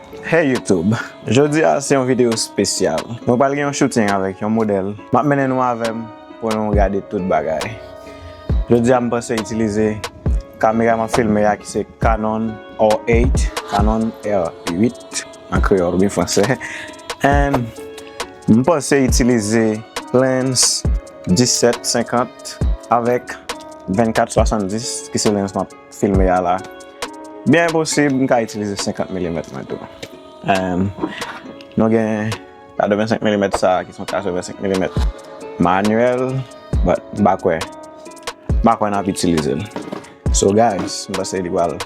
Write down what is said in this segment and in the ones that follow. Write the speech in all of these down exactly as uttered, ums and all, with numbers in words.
Hey YouTube, jodi a se yon videyo espesyal. Mwen pral gen yon shooting avèk yon modèl. M ap mennen nou avè m pou nou gade tout bagay. Jodi a m panse itilize kamera m ap filme a ki se Canon R eight, Canon R eight an kreyòl oubyen fransè. And m panse itilize lens disèt senkant avèk vennkat swasanndis ki se lens m ap filme a la. Byen posib, m ka itilize senkant milimèt mwen tou. Em, nou gen katrevensenk milimèt sa a ki se yon katrevensenk milimèt manyèl, but m pa kwè, m pa kwè n ap itilize l. So guys, m panse li pral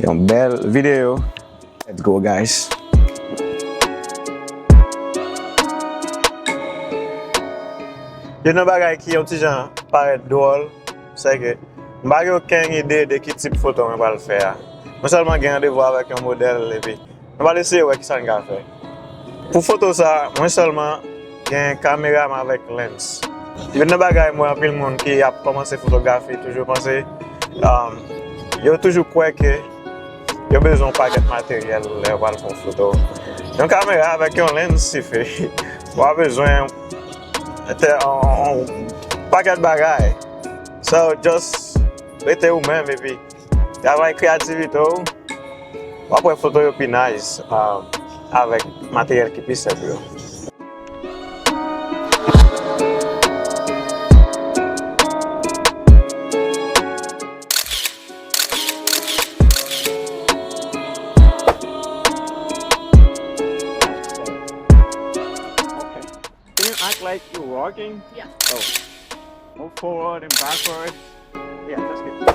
yon bèl videyo. Let's go, guys. Youn nan bagay ki yon ti jan parèt dwòl, se ke m pa gen okenn ide de ki tip foto mwen pral fè a. Mwen sèlman gen randevou avèk yon modèl epi nou pral eseye wè kisa n ka fè. Pou foto sa, mwen sèlman gen kamera m avèk lens. Youn nan bagay mwen anpil moun ki ap kòmanse fotografi toujou panse, um, yo toujou kwè ke yo bezwen yon pakèt materyèl lè yo pral fè yon foto. Yon kamera avèk yon lens sifi. Ou pa bezwen te- yon, yon pakèt bagay. So, just rete ou menm epi travay kreyativite w. W ap wè foto yo pi nice, um, avèk materyèl ki pi senp yo. Can you act like you're walking? Yeah. Oh. Move forward and backward. Yeah, that's good.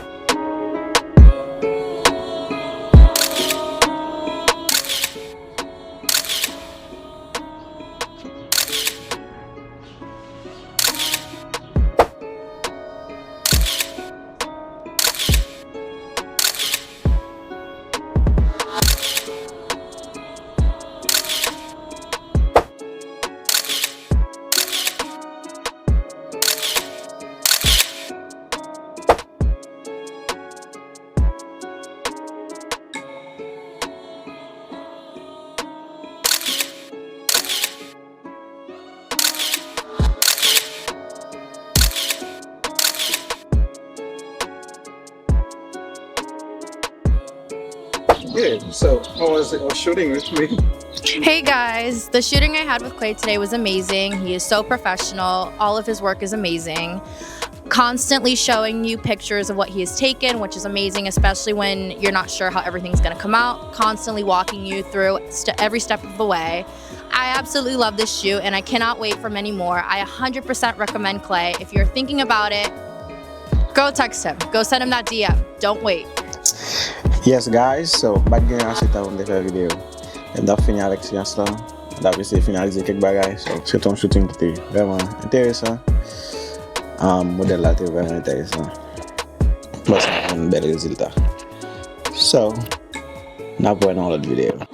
Yeah, so how was it shooting with me? Hey guys, the shooting I had with Clay today was amazing. He is so professional. All of his work is amazing. Constantly showing you pictures of what he has taken, which is amazing, especially when you're not sure how everything's gonna come out. Constantly walking you through st- every step of the way. I absolutely love this shoot and I cannot wait for many more. I one hundred percent recommend Clay. If you're thinking about it, go text him. Go send him that D M. Don't wait. Yes guys, so m pa t gen ase tan pou m te fè videyo. M t ap fini avèk syans lan. M t ap eseye finalize kèk bagay. So, se te yon shooting ki te vrèman enteresan. Um, modèl la te vrèman enteresan. M panse n ap jwenn bèl rezilta. So, n ap wè nan yon lòt videyo.